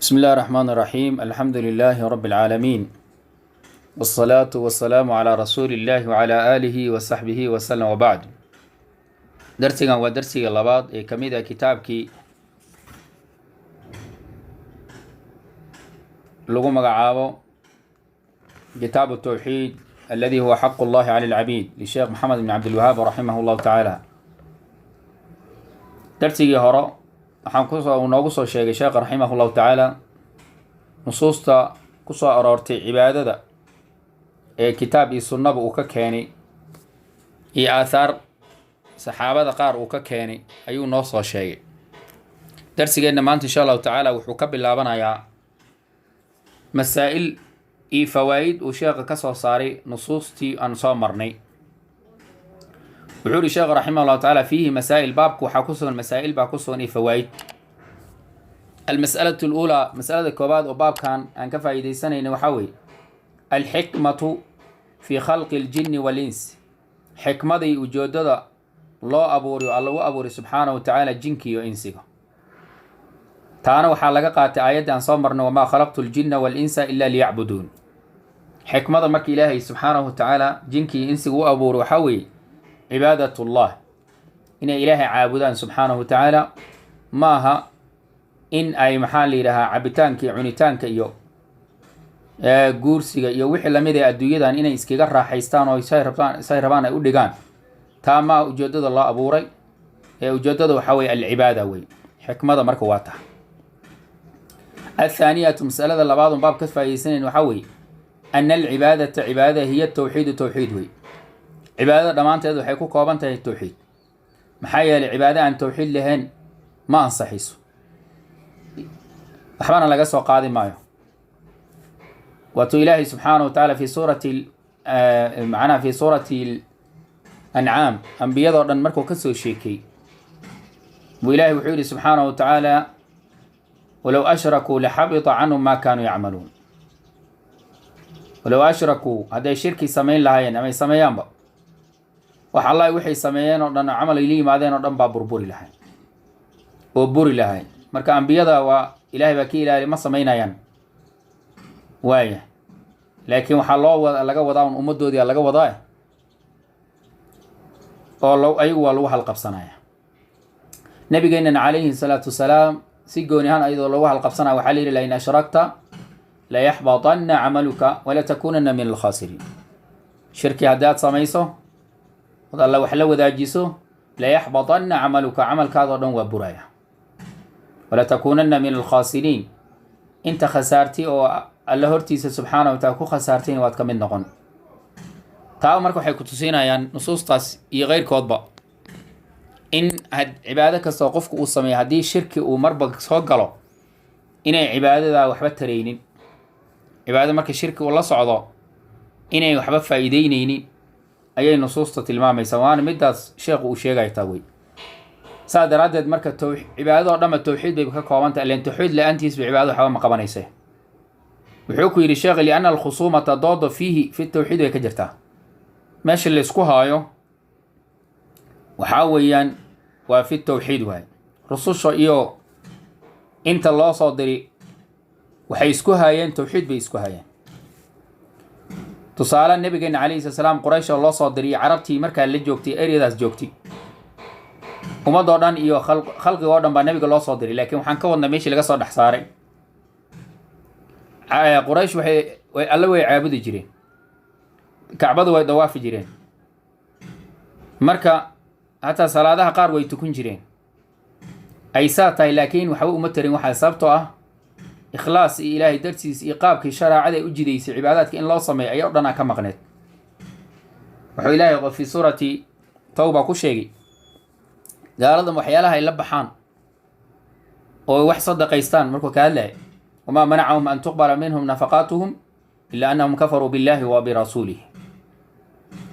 بسم الله الرحمن الرحيم، الحمد لله رب العالمين، والصلاة والسلام على رسول الله وعلى آله وصحبه وسلم، وبعد. Darsigan waa darsiga labaad ee ka mid ah kitaabkii lagu magacaabo Kitaabu Tawxiid aladi huwa xaqu llahi cala alcabiid, lisheekh Maxamed ibn Cabdilwahaab raximah llahu tacaala. Darsigii hore waxaan kusoo noogu soo sheegay sheekh raximah llahu tacaala nusuusta ku soo aroortay cibaadada ee kitaab iyo sunnaba uu ka keenay iyo aathaar saxaabada qaar uu ka keenay ayuu noo soo sheegay. Darsigeenna maanta, insha allahu tacaala, wuxuu ka bilaabanayaa masaa'il iyo fawaa'id uu sheekha ka soo saaray nusuustii aan soo marnay. Wuxuu yihi sheekhu raximah llahu tacaala: fiihi masaa'il. Baabku waxaa ku sugan masaa'il baa ku sugan iyo fawaa'id. Almas'alatu aluulaa, masalada koobaad oo baabkan aan ka faa'iidaysanayna waxaa weeye alxikmatu fii khalqi aljinni walins, xikmadii ujeedada loo abuuriyo, Alla u abuuray subxaanahu wa tacaala jinki iyo insiga. Taana waxaa laga qaatay aayadda aan soo marnay: wamaa khalaqtu ljinna walinsa ila liyacbuduun. Xikmada marka Ilaahay subxaanahu wa tacaala jinki iyo insiga u abuuray waxaa weeye cibaadatullah, inay Ilaahay caabudaan subxaanahu wa tacaala. Ma aha in ay, maxaa la yidhaahaa, cabitaanka iyo cunitaanka iyo guursiga iyo wixii lamid ee adduunyadan inay iskaga raaxaystaan oo say rabtaan, say rabaan ay u dhigaan. Taa maa ujeedada loo abuuray ee ujeedada waxaa weye alcibaada wey. Xikmada marka waa taha. Athaaniyatu, masalada labaad un baab ka faa'idaysanayn waxaa weeye ana alcibaadata, cibaadada, hiya tawxiidu, tawxiid wey. Cibaadada dhammaanteed waxay ku kooban tahay tawxiid. Maxaa yeelay, cibaado aan tawxiid lahayn ma ansaxiso, waxbana laga soo qaadi maayo. Waatuu Ilaahay subxaanahu wa tacaala fi suurati, macnaha fi suurati Ancaam, ambiyadoo dhan markuu ka soo sheekey buu Ilaahay wuxuu yihi subxaanahu wa tacaala: walow ashrakuu laxabita canhum ma kaanuu yacmaluun. Walow ashrakuu, hadday shirki samayn lahaayeen amay sameeyaanba, wax allahi waxay sameeyeen oo dhan oo camal ay la yimaadeen oo dhan baa burburi lahay oo buri lahay. Marka ambiyada waa Ilaahay baa ka ilaaliy, ma samaynayaan waaya. Laakiin waxaa loo wa laga wadaa un ummaddoodii laga wadaa oo lo ayagu waa lagu halqabsanaya. Nabigeenana calayhi salaatu wasalaam si gooni ahaan ayadoo lagu halqabsanaya waxaa la yidhi: lain ashrakta layaxbaطana camaluka walatakunana min alkhaasiriin. Shirki haddaad samayso od Alla wax la wadaajiso, layaxbaطana camaluka, camalkaadoo dhan waa buraya, walatakunana min alkhaasiriin, inta khasaartay oo Alla hortiisa subxaana wa taala ku khasaartayna waad ka mid noqon. Taa marka waxay ku tusinayaan nusuustaas iyo keyrkoodba in cibaado kastoo qofku uu sameeyo, haddii shirki uu marba soo galo, inay cibaadadaa waxba taraynin. Cibaadada marka shirki uu la socdo inay waxba faa'iideyneynin ayay nusuusta tilmaamaysaa, waana midaas sheekhu uu sheegaya taa wey. Saa daraaddeed marka cibaadadoo dhanba tawxiid bay ka koobantah, ilen tawxiid la-aantiis ba cibaadada waxba ma qabanaysa. Wuxuu ku yidhi sheekh: lianna alkhusuumata, dooda, fiihi, fi tawxiid, way ka jirtaa. Meesha laysku haayo waxaa weeyaan waa fi tawxiid waay. Rususha iyo inta loo soo diri waxay isku haayeen tawxiid bay isku haayeen. Tusaale, nabigeena calayhi sala salaam Quraysh oo loo soo diriyo, carabtii markaa la joogtay, eryadaas joogtay, ummadoo dhan iyo khalqigoo dhan baa nabiga loo soo diray. Laakiin waxaan ka wadnaa meeshii laga soo dhex saaray. Quraysh waxay Alle way caabudi jireen, Kacbadu way dawaafi jireen, marka hataa salaadaha qaar way tukun jireen. Ay saa tahay, laakiin waxba uma tarin waxaa, sababtoo ah ikhlaas iyo Ilaahay dartiis iyo qaabkii shareecada ay u jidaysay cibaadaadka in loo sameeyo ayaa o dhan a ka maqneed. Wuxuu Ilaahay fi suurati Tawba ku sheegay gaaladan waxyaalaha ay la baxaan oo wax sadaqaystaan markuu ka hadlaya: wamaa manacahum an tuqbala minhum nafaqaatuhum ila annahum kafaruu billahi wa birasuulih.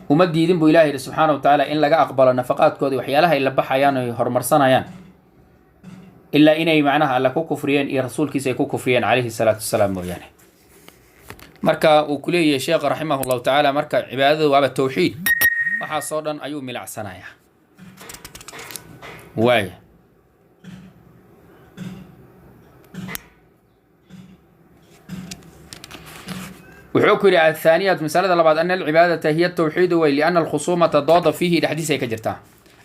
Uma diidin buu Ilahi yidhi subxaana wa tacaala in laga aqbalo nafaqaadkooda, waxyaalaha ay la baxayaan oy horumarsanayaan, ilaa inay macnaha Alle ku kufriyeen iyo rasuulkiisa ay ku kufriyeen calayhi salaatu wasalaam mooyaane. Marka uu ku leeyahay sheekha raximah llahu tacaala, marka cibaadadu waaba tawxiid, waxaasoo dhan ayuu milacsanayaa waaya. Wuxuu ku yidhi: athaaniyatu, masalada labaad, ana alcibaadata hiya tawxiidu wey, liana alkhusuumata, dooda, fiihi, dhexdiisa ay ka jirtaa.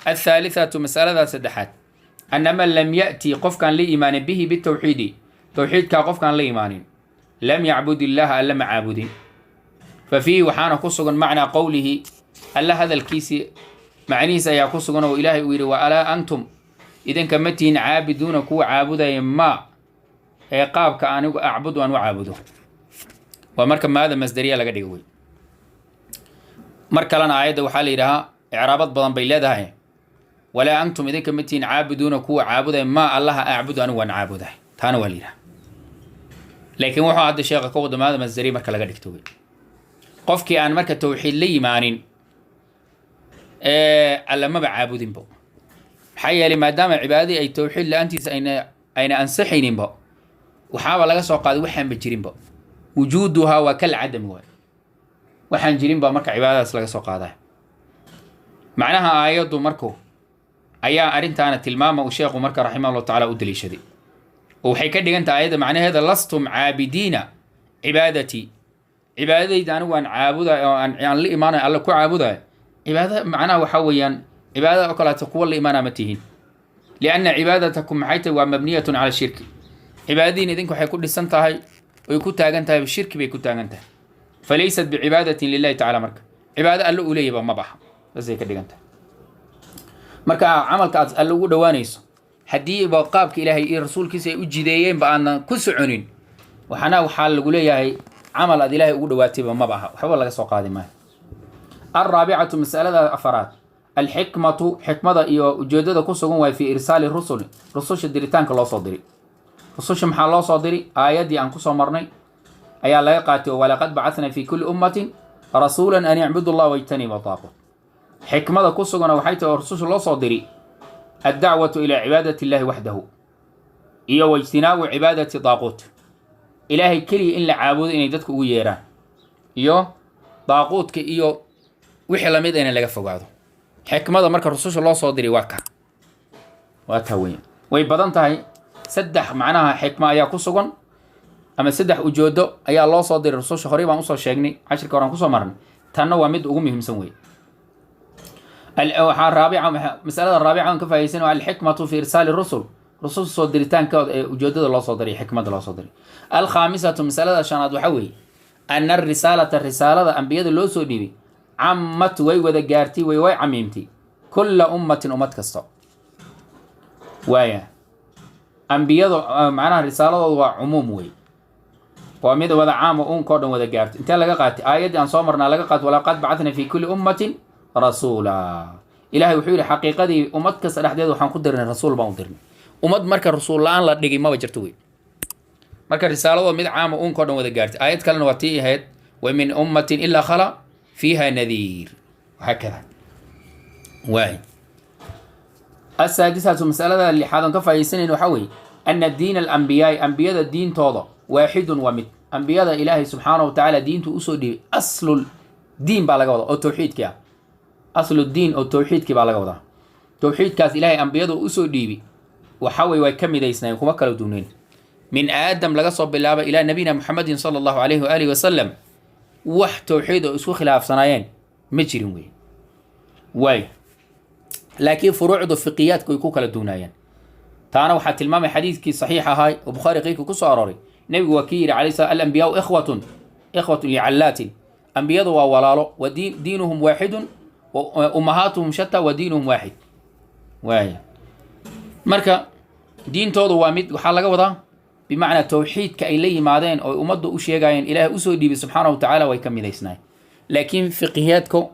Athaalithatu, masalada saddexaad, ana man lam ya'ti, qofkaan la imaanin, bihi, bitawxiidi, towxiidkaa qofkaan la imaanin, lam yacbud illaha, alla ma caabudin. Fa fiihi, waxaana ku sugan, macnaa qowlihi, alla hadalkiisii macnihiis ayaa ku sugan, oo Ilaahay uu yidhi: wa alaa antum, idinka ma tihiin, caabiduuna, kuwa caabudaya, maa, ee qaabka, anigu, acbudu, aan u caabudo. Waa marka maada masdariya laga dhigo wey. Mar kalena aayadda waxaa la yidhahaa, icraabad badan bay leedahay: walaa antum, idinka ma tihiin, caabiduuna, kuwa caabudaya, maa, allaha, acbudu, anigu waan caabudahay. Taana waa la yidhaha, laakiin wuxuu hadda sheekha ka wada maada masdariya marka laga dhigto wey. Qofkii aan marka towxiid la yimaanin, alla maba caabudinbo. Maxaa yeelay, maadaama cibaadadii ay towxiid la-aantiisa ayna ansaxayninba, waxaaba laga soo qaaday waxaanba jirinba. Wujuuduhaa waa kal cadami waay, waxaan jirin baa marka cibaadadaas laga soo qaaday. Macnaha aayaddu marku ayaa arrintaana tilmaama uu sheekhu marka raximah Allahu tacala u daliishaday, oo waxay ka dhigan tahay aayadda macnaheeda: lastum caabidiina cibaadatii, cibaadadayda anigu aan caabuday oo aan la imaanayo, alla ku caabudayo cibaadada. Macnaha waxaa weeyaan, cibaadada oo kaleeto kuwa la imaanaa ma tihiin, lianna cibaadatakum, maxay tahay, waa mabniyatun cala shirki. Cibaadadiin idinku waxay ku dhisan tahay oy ku taagan tahay shirki bay ku taagan tahay. Falaysat bicibaadatin lillahi tacala, marka cibaado alle uu leeyahba ma baxa. Saasay ka dhigan tahay. Marka camalka aad alle ugu dhowaanayso, haddiiba qaabka Ilaahay iyo rasuulkiisa ay u jideeyeenba aanan ku soconin, waxana waxaa lagu leeyahay camal aad Ilaahay ugu dhowaatayba maba aha, waxba laga soo qaadi maayo. Alraabicatu, masalada afaraad, alxikmatu, xikmada iyo ujeedada ku sugan waay, fii irsaali rusul, rususha diritaanka loo soo diri. Rususha maxaa loo soo diri? Aayaddii aan kusoo marnay ayaa laga qaatay oo walaqad bacathnaa fi kulli ummatin rasuula an icbudu allah wajtanibu taaqut. Xikmada ku sugana waxay tahay oo rususha loo soo diri addacwatu ilaa cibaadati illahi waxdahu iyo waijtinaabu cibaadati daaquut. Ilaahay keliya in la caabudo inay dadku ugu yeeraan, iyo daaquudka iyo wixii lamid in laga fogaado. Xikmada marka rususha loo soo diray waa ka, waa taa weya. Way badan tahay. Saddex macnaha xikma ayaa ku sugan, ama saddex ujeedo ayaa loo soo diray rususha. Horey baan usoo sheegnay, cashirka horaan kusoo marnay. Tanna waa mid ugu muhiimsan wey. Waxaa raabica, masalada raabica aan ka faa'idaysan waa alxikmatu fi irsaali rusul, rususha soo diritaankooda ee ujeedada loo soo diray, xikmada loo soo diray. Alkhaamisatu, masalada shanaad, waxaa weeye ana arisaalata, risaalada ambiyada loo soo dhiibay, cammat, way wada gaartay, way camiimtay, kulla ummatin, ummad kasta. Waaya, ambiyadu macnaha risaaladoodu waa cumuum wey, waa mid wada caam oo uunka o dhan wada gaarto. Intee laga qaatay? Aayaddii aan soo marnaa laga qaatay: walaqad bacatna fi kulli ummatin rasuula. Ilahay wuxuu yidhi: xaqiiqadii ummad kasta dhexdeeda waxaan ku dirnay rasuul baan u dirnay. Ummad marka rasuul la-aan la dhigay maba jirto wey. Marka risaaladoo mid caama, uunka o dhan wada gaartay. Aayad kalena waa tii ahayd: wa min ummatin ilaa khala fiiha nadiir, wahaakada. Waay, asaadisatu, masalada lixaad oon ka faa'idaysanayn waxaa weeye ana diina alambiyaai, ambiyada diintooda, waaxidun, waa mid. Ambiyada Ilaahay subxaanahu watacaala diintu usoo dhiibay, aslul diin baa laga wadaa oo towxiidkii ah. Aslu diin oo towxiidkii baa laga wadaa. Towxiidkaas Ilaahay ambiyadu usoo dhiibay waxa weye way ka midaysnaayeen, kuma kala duwneyn. Min Aadam laga soo bilaaba ilaa nabiyina Muxamedin sala Allahu alayhi waalihi wasalam, wax towxiid oo isku khilaafsanaayeen ma jirin wey. Waay, laakiin furuucdu fiqiyaadku way ku kala duwnaayeen. Taana waxaa tilmaamay xadiidkii saxiix ahay oo Bukhaari qeyrkii ku soo arooray. Nebigu waa kii yidhi alayh slam: alambiyaau ikhwatun, ikhwatun licallaatin. Ambiyadu waa walaalo, wa diinuhum waaxidun, ummahaatuhum shata wa diinuhum waaxid. Waaya, marka diintoodu waa mid. Waxaa laga wadaa bimacnaa towxiidka ay la yimaadeen oo ummadda u sheegayeen, Ilaahay usoo dhiibay subxaana wa tacaala, way ka midaysnaayeen, laakiin fiqiyaadku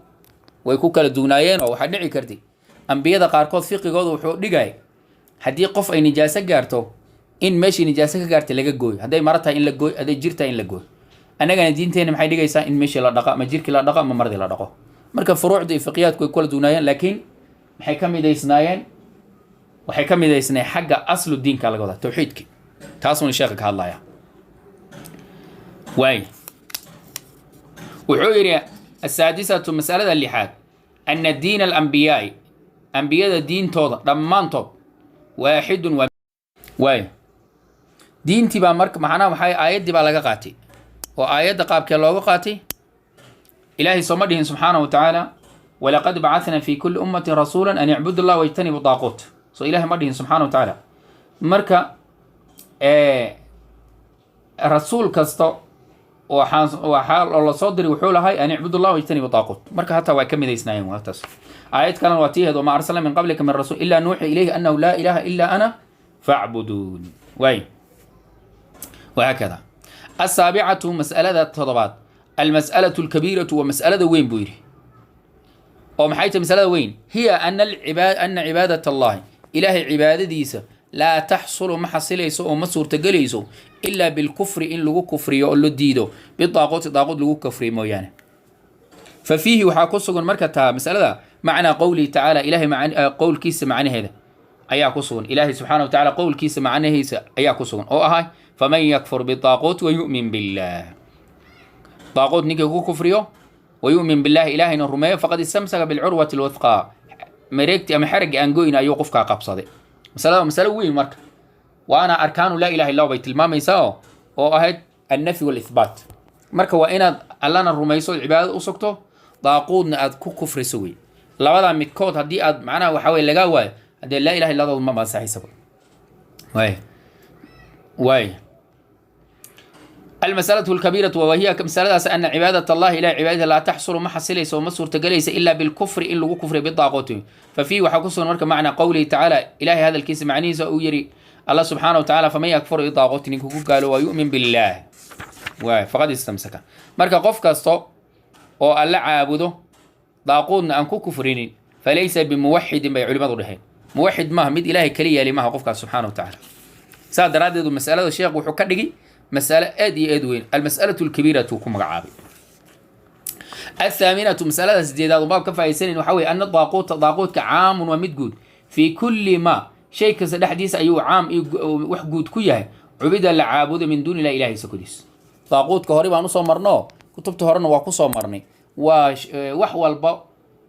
way ku kala duwnaayeen. Oo waxaa dhici kartay ambiyada qaarkood fiqigooda wuxuu dhigay haddii qof ay nijaaso gaarto in meeshii nijaaso ka gaartay laga gooyo, hadday maro tahay in la gooyo, hadday jir tahay in la gooyo. Annagana diinteena maxay dhigaysaa? In meeshii la dhaqa, ma jirkii la dhaqo ama maradii la dhaqo. Marka furuucda iyo fiqiyaadku way kala duwnaayeen, laakiin maxay ka midaysnaayeen? Waxay ka midaysnaayeen xagga aslu diinka laga wadaa, towxiidki. Taasuuna sheekha ka hadlaya. Waay, wuxuu yidhi: asaadisatu, masalada lixaad, ana diina alambiyaai, ambiyada diintooda dhammaantood, waaxidun, waa waay. Diintii baa marka macnaha waxay aayaddii baa laga qaatay oo Oo aayadda qaabkee looga qaatay? Ilaahay sooma dhihin subxaanahu wa tacaala: "Walaqad bacathnaa fi kulli ummatin rasuula an icbudu llah wajtanibu daaquut"? So ilahay ma dhihin subxaana wa tacaala? Marka rasuul kasta waxaan waxaa oo lasoo diray wuxuu lahay "an icbudu llah wajtanibu daaquut". Marka hataa waa ka midaysnaayeen. Waa taas. Aayad kalena waa tiiheed: "Wamaa arsalna min qablika min rasuul ilaa nuuxi ilayhi annahu laa ilaha ila ana facbuduun". Waay, wahaakada. Asaabicatu, mas'alada toddobaad, almas'alatu alkabiiratu, waa mas'alada weyn buu yidhi. Oo maxay tahay masalada weyn? Hiya ana cibaadat allahi, ilaahay cibaadadiisa, laa taxsulu, ma xasilayso oo ma suurtagelayso, ilaa bilkufri, in lagu kufriyo oo la diido, bidaaquuti, daaquut lagu kufriyo mooyaane. Fa fiihi, waxaa ku sugan marka taa masalada, macnaa qowlihi tacaala, ilahay qowlkiisa macnaheeda ayaa ku sugan. Ilaahay subxaana wa tacala qowlkiisa macnahiisa ayaa ku sugan oo ahay: "Faman yakfur bidaaquut wayu'min billah", daaquut ninkii ku kufriyo, "wayu'min billahi", ilaahayna rumeeyo, "faqad istamsaka bilcurwati alwuthqaa", mareegti ama xeragga aan goyn ayuu qofkaa qabsaday. Masalada waa masalo weyn. Marka waana arkaanu laa ilaha illa bay tilmaamaysaa oo ahayd annafyi walithbaat. Marka waa inaad Allana rumayso ood cibaadada u sugto, daaquudna aad ku kufriso wey. Labadaa midkood haddii aad macnaha waxaa weye lagaa waayo, haddee laa ilaha illadood ma ansaxaysaba. Waay. Almasalatu alkabiiratu, wahiya masaladaas, ana cibaadat allahi, ilahi cibaadada, laa taxsulu, ma xasilayso oo ma suurtagelaysa, ilaa bilkufri, in lagu kufriyo, bidaaquuti. Fa fiihi, waxaa ku sugan marka, macnaa qowlihi tacaala, ilahay hadalkiisa macnihiisa uu yiri Allah subxaana wa tacala: "Faman yakfur bidaaquuti", ninku ku gaalo, waa "yu'min billaah", waay, "faqad istamsaka". Marka qof kasto oo Alla caabudo, daaquudna aan ku kufrinin, falaysa bimuwaxidin bay culimadu dheheen. Muwaxid maaha, mid Ilaahay kali yeeli maaha qofkaas subxaana wa tacaala. Saa daraaddeed masalada sheekh wuxuu ka dhigay mas'alo aad iyo aad weyn, almas'alatu alkabiiratu ku magacaabay. Athaaminatu, masalada sideedaad un baab ka faa'idaysanayn waxaa weye ana daaquuta, daaquudka, caamun, waa mid guud, fii kulli ma, shay kasta dhexdiisa ayuu caam iyo wax guud ku yahay, cubida, la caabudo, min duuni illahi, ilahay sokodiis. Daaquudka hore baan usoo marno, kutubta horena waa kusoo marnay. Waa wax walba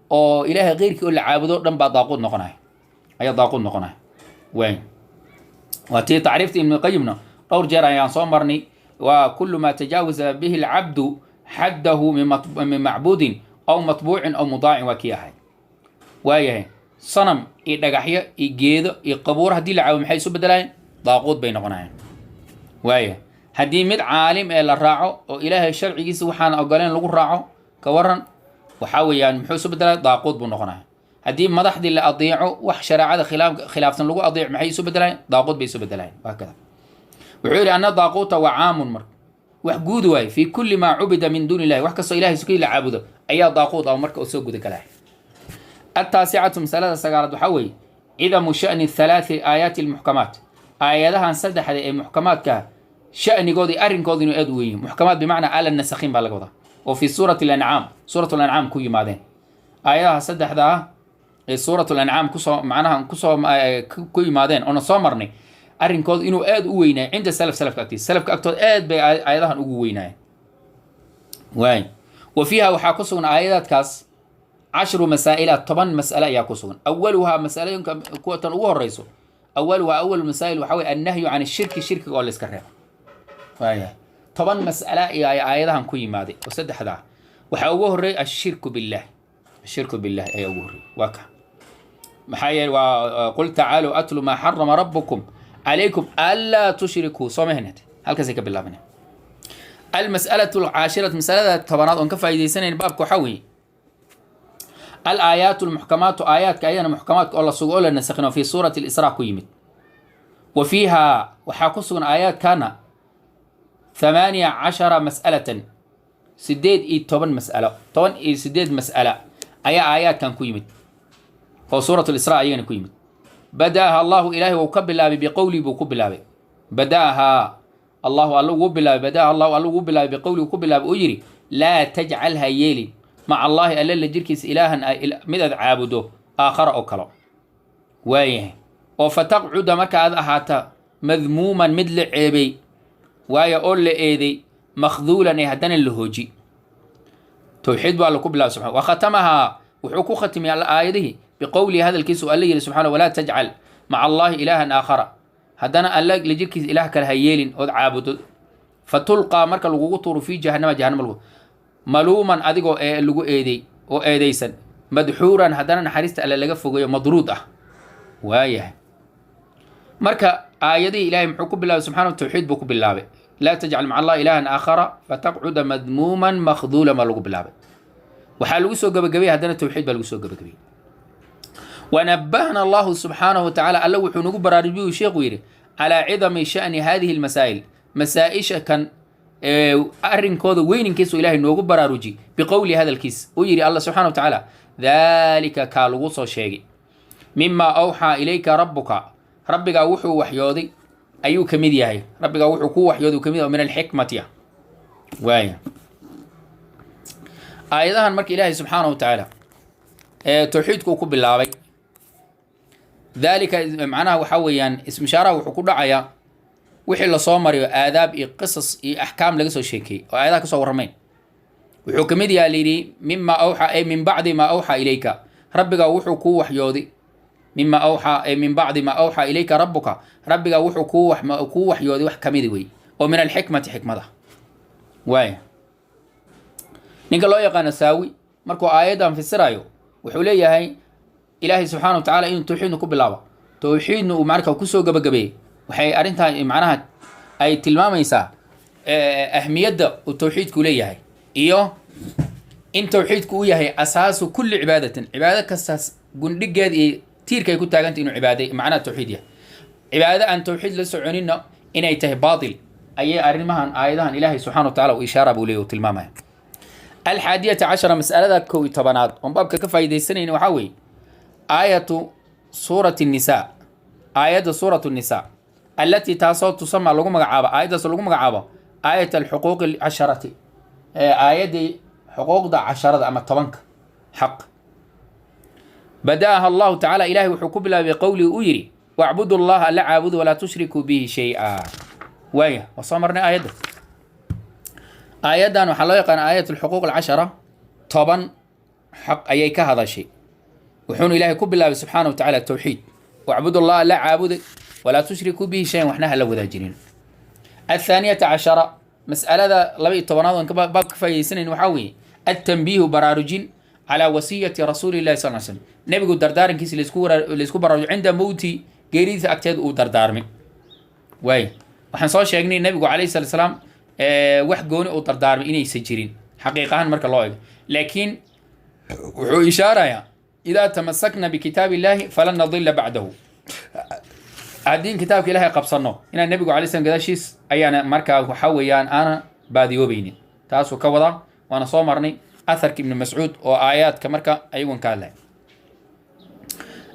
oo Ilaahay keyrkii oo la caabudo dhan baa daaquud noqonaya, ayaa daaquud noqonaya. Waay, waa tii tacriifta Ibn Qayimna dhowr jeer ayaan soo marnay: waa kullu maa tajaawaza bihi alcabdu xaddahu min macbuudin aw matbuucin aw mudaacin. Waa kii ahay. Waayahay, sanam iyo dhagaxyo iyo geedo iyo qabuur haddii la caabudo, maxay isu bedelayaan? Daaquud bay noqonayaan. Waaya, haddii mid caalim ee la raaco oo Ilaahay sharcigiisa waxaan ogoleen lagu raaco, ka waran? Waxaa weeyaan muxuu isu bedelaya? Daaquud buu noqonaya. Haddii madaxdii la adeeco, wax shareecada khilaafsan lagu adeeco, maxay isu bedelayaan? Daaquud bay isu bedelayaan. Waa kada. Wuxuu yidhi anna daaquuta waa caamun, marka wax guud waaye, fii kulli maa cubida min duuni illahi, wax kastoo Ilahay sukii la caabudo ayaa daaquud ah marka uu soo guda galaya. Ataasicatu, masalada sagaalaad, waxaa weeye cidamu sha'ni thalathi aayaati almuxkamaat, aayadahan saddexda ee muxkamaadka sha'nigooda iyo arrinkooda inuu aad u weyn yahay. Muxkamaat bimacnaa ala nasakhin baa laga wadaa, oo fi suurati alancaam, suurat alancaam ku yimaadeen. Aayadaha saddexda ah ee suurat alancaam kusoo macnaha kusoo ku yimaadeen oona soo marnay, arrinkooda inuu aad u weynaay cinda salaf, salafka agtiisa, salafka agtooda aad bay aayadahan ugu weynaayeen. Waay, wa fiiha, waxaa ku sugan aayadaadkaas, cashru masaa'ila, 10 mas'ale ayaa ku sugan. Awaluhaa, masalooyinka kuwa tan ugu horeyso, awaluhaa, awal masaa'il, waxaa weye annahyu can ishirki, shirkiga oo la iska reebo. Waaya, 10 mas'ale ayaa aayadahan ku yimaaday oo saddexda ah. Waxaa ugu horreeyay ashirku billah, ashirku billah ayaa ugu horreeyay. Waa ka maxaa yeele waa "qul tacaaluu atlu maa xarama rabbukum calaykum anlaa tushrikuu". Soo mahnad halkaasay ka bilaabaneen. Almas'alatu alcaashiratu, masalada 10aad oon ka faa'iidaysanayn baabka, waxaa weeye alaayaatu almuxkamaatu, aayaadka ayadana muxkamaadka oo la sugo oo la nasakhin oo fi suurati alisraa ku yimid. Wa fiiha, waxaa ku sugan aayaadkana, 18 mas'alatan, 18 mas'alo, 18 mas'ala ayaa aayaadkan ku yimid oo suurat lisraa ayagana ku yimid. Bada'aha allahu, ilaahay wuu ka bilaabay, biqowlii buu ku bilaabay. Bada'ahaa allahu, alla wuu bilaabay, bada'aha allahu, alla wuu bilaabay, biqowlii ku bilaabay uu yidhi: "Laa tajcal, ha yeelin, maca allaahi, alle la jirkiisa, ilaahan, mid aad caabudo, aakhara, oo kalo". Waayahay, oo "fataqcuda", marka aad ahaata, "madmuuman", mid la ceebay waayo oo la eeday, "makhduulan", ee haddana la hooji. Towxiid baa laku bilaabay subxana. Wa khatamahaa, wuxuu ku khatimay aayadihii, biqowlihi, hadalkiisa uu alle yidhi subxana: "Walaa tajcal maca allaahi ilaahan aakhara", haddana alle la jirkiisa ilaah kale ha yeelin ood caabudo. Fatulqaa, marka lagugu tuuro, fii jahannama, jahannama lagu, maluuman, adigoo ee lagu eeday oo eedeysan, madxuuran, haddana naxariista Alle laga fogeeyo, madruud ah. Waayahay, marka aayadihii Ilahay muxuu ku bilaabay? Subxana, tawxiid buu ku bilaabay. Laa tajcal maca Allah ilaahan aakhara fataqcuda madmuuman makhduulan baa lagu bilaabay. Waxaa lagu soo gabagabayay haddana tawxiid baa lagu soo gabagabayay. Wanabahna Allahu subxaanahu watacaala, Alla wuxuu nagu baraarujiyuu, sheekhu yidhi, calaa cidami sha'ni hadihi almasaa'il, masaa-isha kan arrinkooda weyninkiisu Ilahay noogu baraaruji, biqowli, hadalkiis uu yidhi Alla subxana wa tacaala: daalika, kaa lagu soo sheegay, mimaa awxaa ilayka rabbuka, rabbigaa wuxuu waxyooday ayuu ka mid yahay. Rabbigaa wuxuu kuu waxyooday uu kamid yahay, min alxikmati ah. Waaya, aayadahan marka Ilaahay subxaana wa tacaala tawxiidku uu ku bilaabay, daalika macnaha waxaa weeyaan ismishaaraha wuxuu ku dhacayaa wixii lasoo mariyo, aadaab iyo qisas iyo axkaam laga soo sheekeeyey oo aayadaha kasoo warramayn. Wuxuu ka mid yaha layidhi mima awxaa, ay min bacdi maa awxaa ilayka, rabbigaa wuxuu kuu waxyooday, mima awxaa, ay min bacdi maa awxaa ilayka rabbuka, rabbigaa wuxuu kuu waxyooday wax kamidi wey oo min alxikmati, xikmada. Waaya, ninka loo yaqaano Saawi markuu aayaddan fasirayo wuxuu leeyahay: Ilaahay subxaana wa tacala inuu tawxiidna ku bilaabo, tawxiidna uu marka kusoo gabagabeeyey, waxay arrintan macnaha ay tilmaamaysaa ahmiyadda uu tawxiidku leeyahay iyo in tawxiidku uu yahay asaasu kulli cibaadatin, cibaado kastaas gundhigeed iyo tiirka ay ku taagantay inuu cibaada macnaha tawxiid yahay. Cibaado aan tawxiid la soconinna inay tahay baatil ayay arrimahan aayadahan Ilaahay subxana wa tacala uu ishaara buu leeyahy, uu tilmaamaya. 11, mas'alada 11aad oon baabka ka faa'iidaysanayna waxaa weeye aayatu suurati nnisaa, aayadda suuratu nnisaa, allatii, taasoo, tusama, lagu magacaabo, aayaddaas lagu magacaabo aayat alxuquuqi alcasharati, aayaddii xuquuqda casharada ama 10ka xaq. Bada'aha Allahu tacala, Ilahay wuxuu ku bilaabay qowlii uu yidhi: wacbudu llaha, alla caabudu, walaa tushrikuu bihi shay-a. Waaya, waa soo marnay aayadda. Aayaddan waxaa loo yaqaana aayat alxuquuq alcashara, 10 xaq ayay ka hadashay. Wuxuuna Ilaahay ku bilaabay subxaana wa tacala tawxiid: wacbudu llaha, alla caabuda, walaa tushrikuu bihi shayan, waxna hala wadaajinin. 12, mas'alada 12aad oon baab ka faa'idaysanayn waxaa weeye altanbiihu, baraarujin, calaa wasiyati rasuuli llahi sal slam, nebigu dardaarankiisa laisku baraarujo, cinda mowti, geeridiisa agteeda uu dardaarmay. Waay, waxaan soo sheegnay nebigu calayhi salatu salaam wax gooni uu dardaarmay inaysan jirin xaqiiq ahaan marka loo eego, laakiin wuxuu ishaarayaa: idaa tamasakna bikitaabi illahi falan nadila bacdahu. Haddii kitaabka Ilahay qabsano, inaan nebigu alay slam gadaashiis ayaana markaa waxaa weeyaan aana baadiyoobaynin, taasuu ka wadaa. Waana soo marnay atharka Ibni Mascuud oo aayaadka marka ayagun ka hadlay.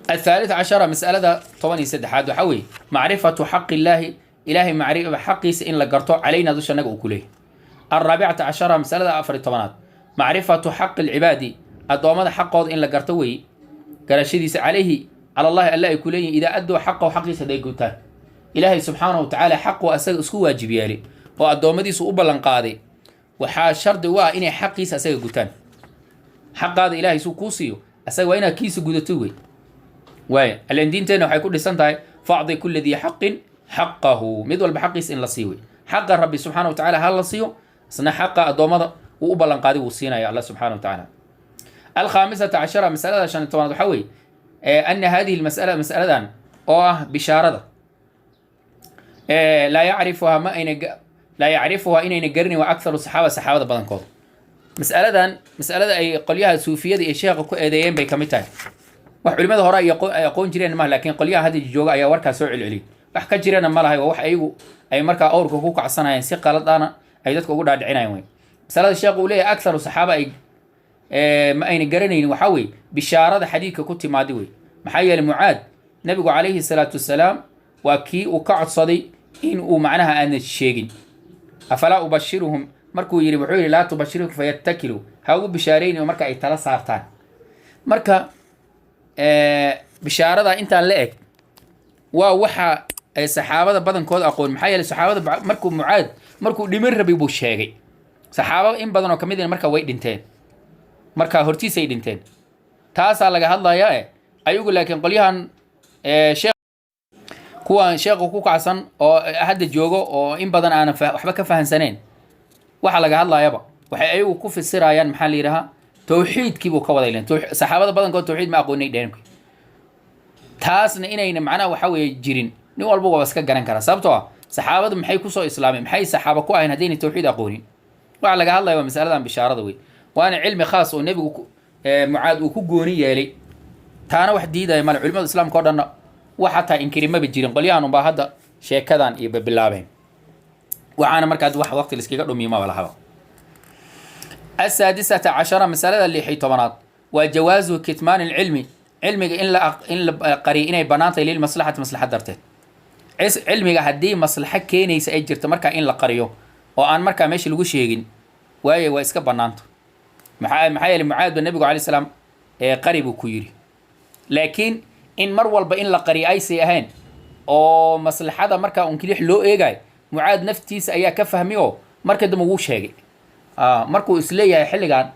13, mas'alada 13aad waxaa weeye macrifatu xaqi illaahi, Ilaahay xaqiisa in la garto, calayna, dusha naga uu ku leeyahy. 14, masalada 14aad, macrifatu xaqi alcibaadi, addoommada xaqooda in la garto weeye, garashadiisa, calayhi, cala allahi, alla ay ku leeyihin, idaa adduu xaqahu, xaqiisa hadday gutaan. Ilaahay subxaanahu wa tacaala xaqu asaga isku waajib yeelay oo addoommadiisu u ballan qaaday, waxaa shardi u ah inay xaqiisa asaga gutaan. Xaqaada Ilahay suu kuu siiyo, asaga waa inaad kiisa gudato wey. Waaya, allan diinteenna waxay ku dhisan tahay facdi kula dii xaqin xaqahu, mid walba xaqiisa in la siiyo wey. Xaqa Rabbi subxana wa tacala ha la siiyo, isna xaqa addoommada uu u ballan qaaday wuu siinaya Alla subxana wa tacaala. 15, masalada 15aad waxaa weeye ana hadihi lmas'ala, mas'aladan oo ah bishaarada, laa yacrifuhaa, ma ayna, laa yacrifuhaa, inayna garanayn waa akharu saxaaba, saxaabada badankooda. Mas'aladan mas'alada ay qolyaha suufiyada iyo sheekha ku eedeeyeen bay kamid tahay. Wax culimada hore ay aqoon jireen maha, laakiin qolyaha hadda jooga ayaa warkaas soo celceliyay. Wax ka jirana ma lahay, waa wax ayagu ay markaa awrka ku kacsanayeen, si qaladana ay dadka ugu dhaadhicinayaan wey. Masalada sheekhu uu leeyahay akharu saxaaba ay ma ayna garanaynin waxaa weeye bishaarada xadiidka ku timaadi wey. Maxaa yeelay, Mucaad nabigu calayhi salaatu wasalaam waa kii uu ka codsaday in uu macnaha aanad sheegin. Afalaa ubashiruhum markuu yidhi, wuxuu yidhi: laa tubashiruhum fayattakilu, ha ugu bishaarayni oo marka ay tala saartaan. Marka bishaarada intaan la eg waa waxa ay saxaabada badankooda aqoon. Maxaa yeelay, saxaabada markuu Mucaad markuu dhiman rabay buu sheegay. Saxaabada in badan oo kamid ah marka way dhinteen, marka hortiisay dhinteen, taasaa laga hadlayaa. Ayagu laakiin qolyahan sheekh Kuwan sheekhu ku kacsan oo hadda joogo oo in badan aanan waxba ka fahansaneen waxa laga hadlayaba, waxay ayagu ku fasirayaan, maxaa la yidhahaa, towxiidkii buu ka waday len. Saxaabada badankood towxiid ma aqoonay dhehen. Taasna inayna macnaha waxa weeye jirin, nin walba waa iska garan karaa. Sababtoo ah saxaabadu maxay kusoo islaameen, maxay saxaaba ku ahayn haddayna towxiid aqoonin? Waxa laga hadlaya waa masaladan bishaarada wey, waana cilmi khaas oo nebigu Mucaad uu ku gooni yeelay. Taana wax diidaya male. Culimada islaamka o dhanna wax xataa inkiri maba jirin. Qolyahan unbaa hadda sheekadan iyo bilaabeen, waxaana markaa wax waqti laiskaga dhumiyo maba lahaba. السادسة عشرة, masalada 16aad waa جواز كتمان العلم, cilmiga in la qariyo inay bannaan tahay, للمصلحة, maslaxad darteed. Cilmiga haddii maslaxo keenaysa ay jirto markaa in la qariyo oo aan markaa meesha lagu sheegin, waayo waa iska bannaanta. Maxaa yeelay Mucaad ba nebigu alay salaam ee qari buu ku yidhi. Laakiin in mar walba in la qariyo aysay ahayn oo maslaxada markaa un kilix loo eegayo, Mucaad naftiisa ayaa ka fahmi oo marka dambe wuu sheegay. Markuu isleeyahay xilligan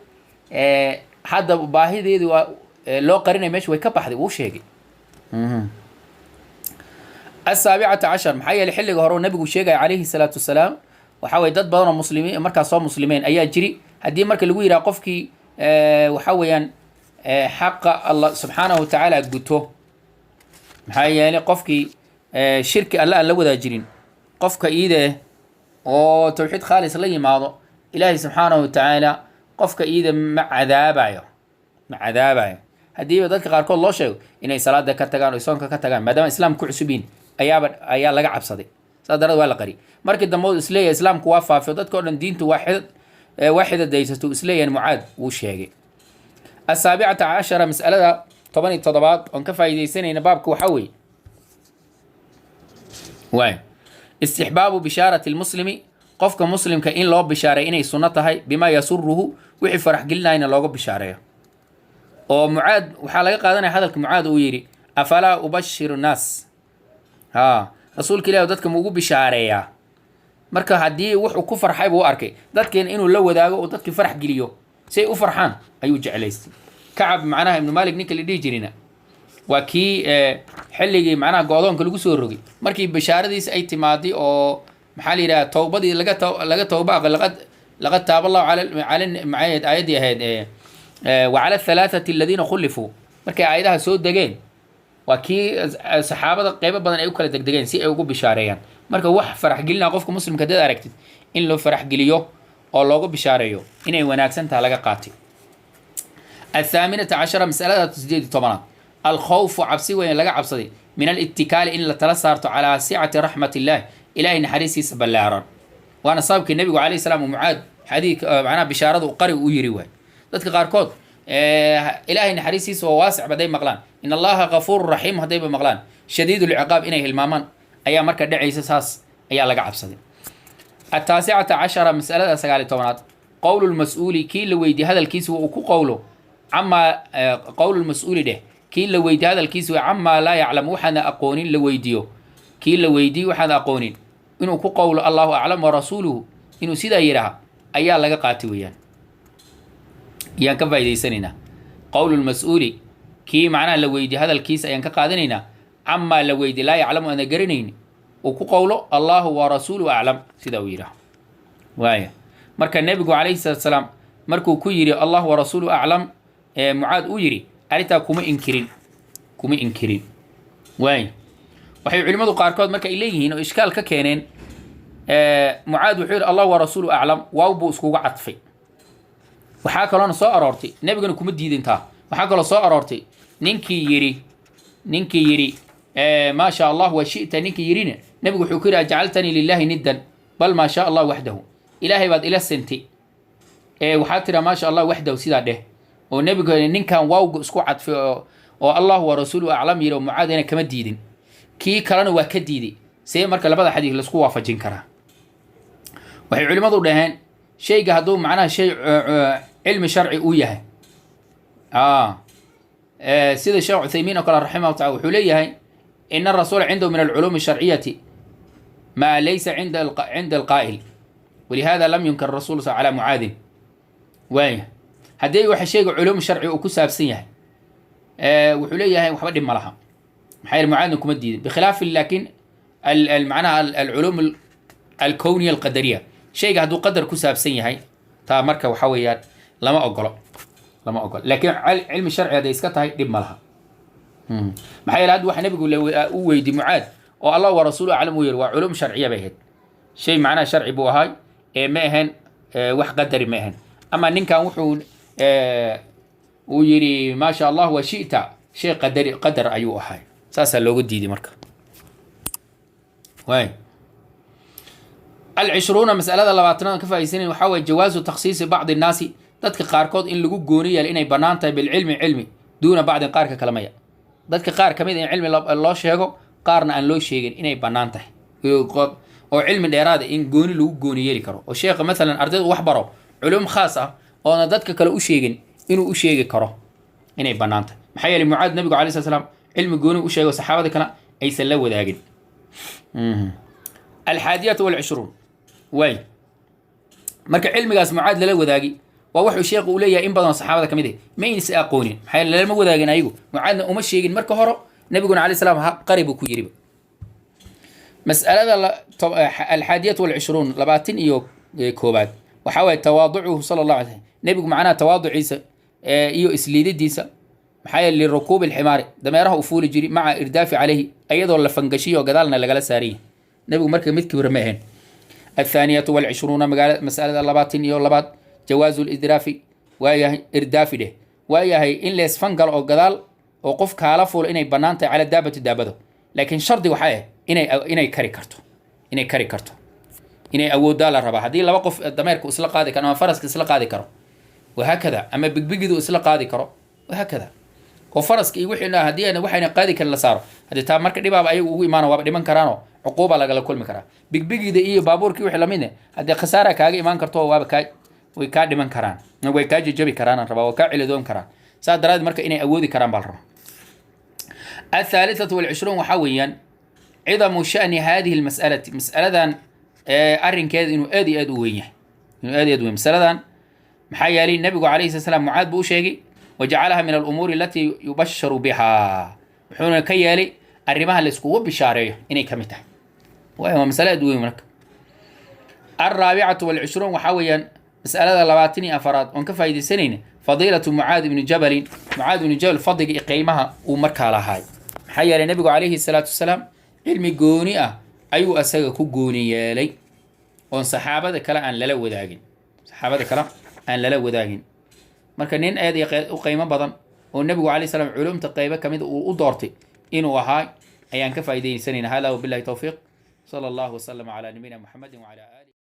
hadda baahideedii waa loo qarinaya meesha way ka baxday, wuu sheegay. السابعة عشر, maxaa yeelay xilliga hore oo nabigu sheegaya calayhi salaatu wasalaam, waxaa weye dad badan oo muslimiin markaas soo muslimeen ayaa jiri. Haddii marka lagu yidhaha qofkii waxa weeyaan xaqa Allah subxaanahu watacaala guto, maxaa yeelay qofkii shirki alle aan la wadaajinin, qofka iide oo tawxiid khaalis la yimaado, Ilaahay subxaanahu watacaala qofka iida ma cadaabayo, ma cadaabayo. Haddiiba dadka qaarkood loo sheego inay salaada ka tagaan oo soonka ka tagaan, maadaama islaamka ku cusub yihin, ayaaba ayaa laga cabsaday. Saas darad waa la qari. Markii dambe uu isleeyahay islaamku waa faafiyo, dadka o dhan diintu waa xidad, waa xidadaysato, uu isleeyahay, Mucaad wuu sheegay. السابعة عشرة, mas'alada 17aad oon ka faa'iidaysanayna baabka waxaa weeye waay استحباب بشارة المسلم, qofka muslimka in loo bishaareeyo inay sunno tahay, بما يسره, wixii farax gelinayna looga bishaareeyo. Oo Mucaad waxaa laga qaadanaya hadalka Mucaad uu yidhi: "أفلا أبشر الناس?" Ha, rasuulka Ilahi, dadka ma ugu bishaareeyaa? Marka haddii wuxuu ku farxay buu u arkay, dadkeena inuu la wadaago oo dadkii farax geliyo si ay u farxaan ayuu jeclaystay. Kacab macnaha Ibnu Malik ninka la dhihi jirina waa kii xilligii macnaha go-doonka lagu soo rogay, markii bishaaradiisa ay timaaday oo maxaa la yidhaha, towbadii laga towba aqbal, لقد تاب الله على maxay aayaddii ahayd, وعلى الثلاثة الذين خلفوا, markay aayadaha soo degeen, waa kii saxaabada qeybo badan ay u kala degdegeen si ay ugu bishaareeyaan. Marka wax farax gelinaya qofka muslimka hadaad aragtid, in loo farax geliyo oo loogu bishaareeyo inay wanaagsan taha laga qaatay. الثامنة عشرة, masalada 18aad, الخوف, cabsi weyn laga cabsaday, من الاتكال, in la tala saarto, على سعة رحمة الله, Ilahay naxariistiisa ballaaran. Waana sababkii nebigu calayhi salaam Mucaad xadiidka macnaha bishaarada u qari u yiri. Waay dadka qaarkood Ilaahay naxariistiisa waa waasic hadday maqlaan, إن الله غفور رحيم haddayba maqlaan, شديد العقاب inay hilmaamaan ayaa marka dhacaysa. Saas ayaa laga cabsaday. التاسعة عشرة, masalada 19aad, قول المسؤول, kii la weydiye hadalkiisa uu ku qowlo, عما قول المسؤول dheh, kii la weydiye hadalkiisa عما لا يعلم, waxaana aqoonin la weydiiyo, kii la weydiiye waxaana aqoonin inuu ku qowlo "الله أعلم ورسوله", inuu sidaa yidhaaha ayaa laga qaatay weeyaan. Ayaan ka faa'idaysanaynaa قول المسؤول, kii macnaha la weydiye hadalkiisa ayaan ka qaadanaynaa, عما la weydiye لا يعلم, aana garanayn, uu ku qowlo "الله ورسوله أعلم", sidaa uu yidhaha. Waaya marka nebigu calayhi salaatu salaam markuu ku yidhi "الله ورسوله أعلم", Mucaad uu yidhi, arrintaa kuma inkirin, kuma inkirin. Waaya waxay culimmadu qaarkood marka ay leeyihiin oo ishkaal ka keeneen, Mucaad wuxuu yidhi "الله ورسوله أعلم", waaw buu iskuga cadfay. Waxaa kaloona soo aroortay, nebigana kuma diidin taa. Waxaa kaloo soo aroortay ninkii yidhi "ما شاء الله وشئت", ninkii yidhina nebigu wuxuu ku yidhi: "أجعلتني لله ندا؟ بل ما شاء الله وحده." Ilaahay baad ila sintay ee waxaa tiraa "ما شاء الله وحده", sidaa dheh. Oo nebigu ninkan waawga isku cadfay oo "الله ورسوله أعلم" yidhi oo Mucaadina kama diidin, kii kalena waa ka diiday. See marka labada xadiis laisku waafajin karaa? Waxay culimmadu dhaheen, shayga hadduu macnaha shay cilmi sharci uu yahay, sida Sheekh Cuthaymiin oo kale raximah tacala wuxuu leeyahay: إن الرسول عنده من العلوم الشرعية ما ليس عند القائل، ولهذا لم ينكر الرسول صلى على معاذ. Waaya haddii waxa shayga culuum sharci uu ku saabsan yahay, wuxuu leeyahay waxba dhib ma laha, maxaa yeele Mucaadna kuma diidin, بخلاف laakiin. Macnaha alculuum alkowniya alqadariya, shayga hadduu qadar ku saabsan yahay, taa marka waxa weeyaan lama ogolo, lama ogolo. Laakiin cilmi sharci hadday iska tahay, dhib ma laha. Maxaa yeele, hadda waxa nebigu u weydi Mucaad oo "Allah wa rasuulu aclam" uu yiri, waa culum sharciya bay ahayd, shay macnaha sharci buu ahay ee ma ahayn wax qadari ma ahayn. Ama ninkan wuxuu uu yidhi "Maa sha Allah wa shita", shay qadari, qadar ayuu ahay, saasaa looga diiday marka. Waay, alcishruuna, masalada 20aad ka faa'iidaysanay waxaa waye jawaazu takhsiisi bacdi annaasi, dadka qaarkood in lagu gooni yeelo inay bannaan tahay, bilcilmi, cilmi, duuna bacdin, qaarka kale maya. Dadka qaar kamid in cilmi loo sheego, qaarna aan loo sheegin, inay bannaan tahay, oo cilmi dheeraada in gooni lagu gooni yeeli karo, oo sheekha maalan ardayda wax baro culum khaas ah oona dadka kale u sheegin inuu u sheegi karo, inay bannaan tahay. Maxaa yeelay, Mucaad nabigu alay slat slam cilmi gooni u sheego, saxaabada kale aysan la wadaagin. Alxaadiyatu walcishruun, waay, marka cilmigaas Mucaad lala wadaagi waa wuxuu sheekhu uu leeyahay in badan oo saxaabada ka mid ah ma aysan aqoonin. Maxaa yeele, lalama wadaagin ayagu, Mucaadna uma sheegin marka hore, nabiguna alay salaam ha qari buu ku yidhiba. Mas'alada alxaadiyatu walcishruun, 21aad, waxaa waaye tawaaducuhu sala Allahu alay slam, nebigu macnaha tawaaduciisa iyo isliididiisa. Maxaa yeele, lirukuubi alximaari, dameeraha uu fuuli jiri, maca irdaafi calayhi, ayadoo la fangashiyo oo gadaalna lagala saaran yahay. Nebigu marka mid kibra ma ahayn. الثانية والعشرون, magaala masalada 22aad, jawaazu lidraafi, waayahay, irdaafi dheh, waayahay, in leesfangalo oo gadaal oo qof kaala fuulo inay bannaan tahay, cala daabati, daabado. Laakiin shardi waxaa ah inay kari karto, inay kari karto, inay awooddaa la rabaa. Haddii laba qof dameerka isla qaadi karo ama faraska isla qaadi karo, wahaakada, ama bigbigidu isla qaadi karo, wahaakada, oo faraska iyo wixii haddii ayna waxayna qaadi karin la saaro, haddii taa marka dhibaaba ayagu ugu imaana, waaba dhiman karaanoo cuquuba lagala kulmi karaa. Bigbigida iyo baabuurkii wixii lamidne, haddii khasaara kaaga imaan karto, waaba kaa way kaa dhiman karaan, way kaa jajabi karaan aan rabaa, way kaa ciladoon karaan. Saas daraadeed marka inay awoodi karaan baa la rabaa. الثالثة والعشرون, waxaa weeyaan cidamu sha'ni hadihi almas'alati, mas'aladan arrinkeeda inuu aad iyo aad u weyn yahay, inuu aad iyo aad u weyn masaladan. Maxaa yeelay, nabigu calayhi salatu salaam Mucaad buu u sheegay, wajacalaha min alumuuri alatii yubasharu biha, wuxuuna ka yeelay arrimaha layskugu bishaareeyo inay ka mid tahay. Waayo, waa masale aad u weyn. Marka الرابعة والعشرون, waxaa weeyaan mas'alada 24aad oon ka faa'iidaysanayna, fadiilatu Mucaad ibni Jabalin, Mucaad ibni Jabal fadliga iyo qiimaha uu markaa lahaay. Maxaa yeelay, nabigu calayhi salaatu wasalaam cilmi gooni ah ayuu asaga ku gooni yeelay oon saxaabada kale aan lala wadaagin, saxaabada kale aan lala wadaagin. Marka nin aad iyo u qiimo badan oo nebigu alayh salaam culumta qeybo kamid uu u doortay inuu ahaa ayaan ka faa'iidaysanayna. Hada wabillahi towfiiq, sala Allahu wasalam calaa nabiyina Muxamedi wacala.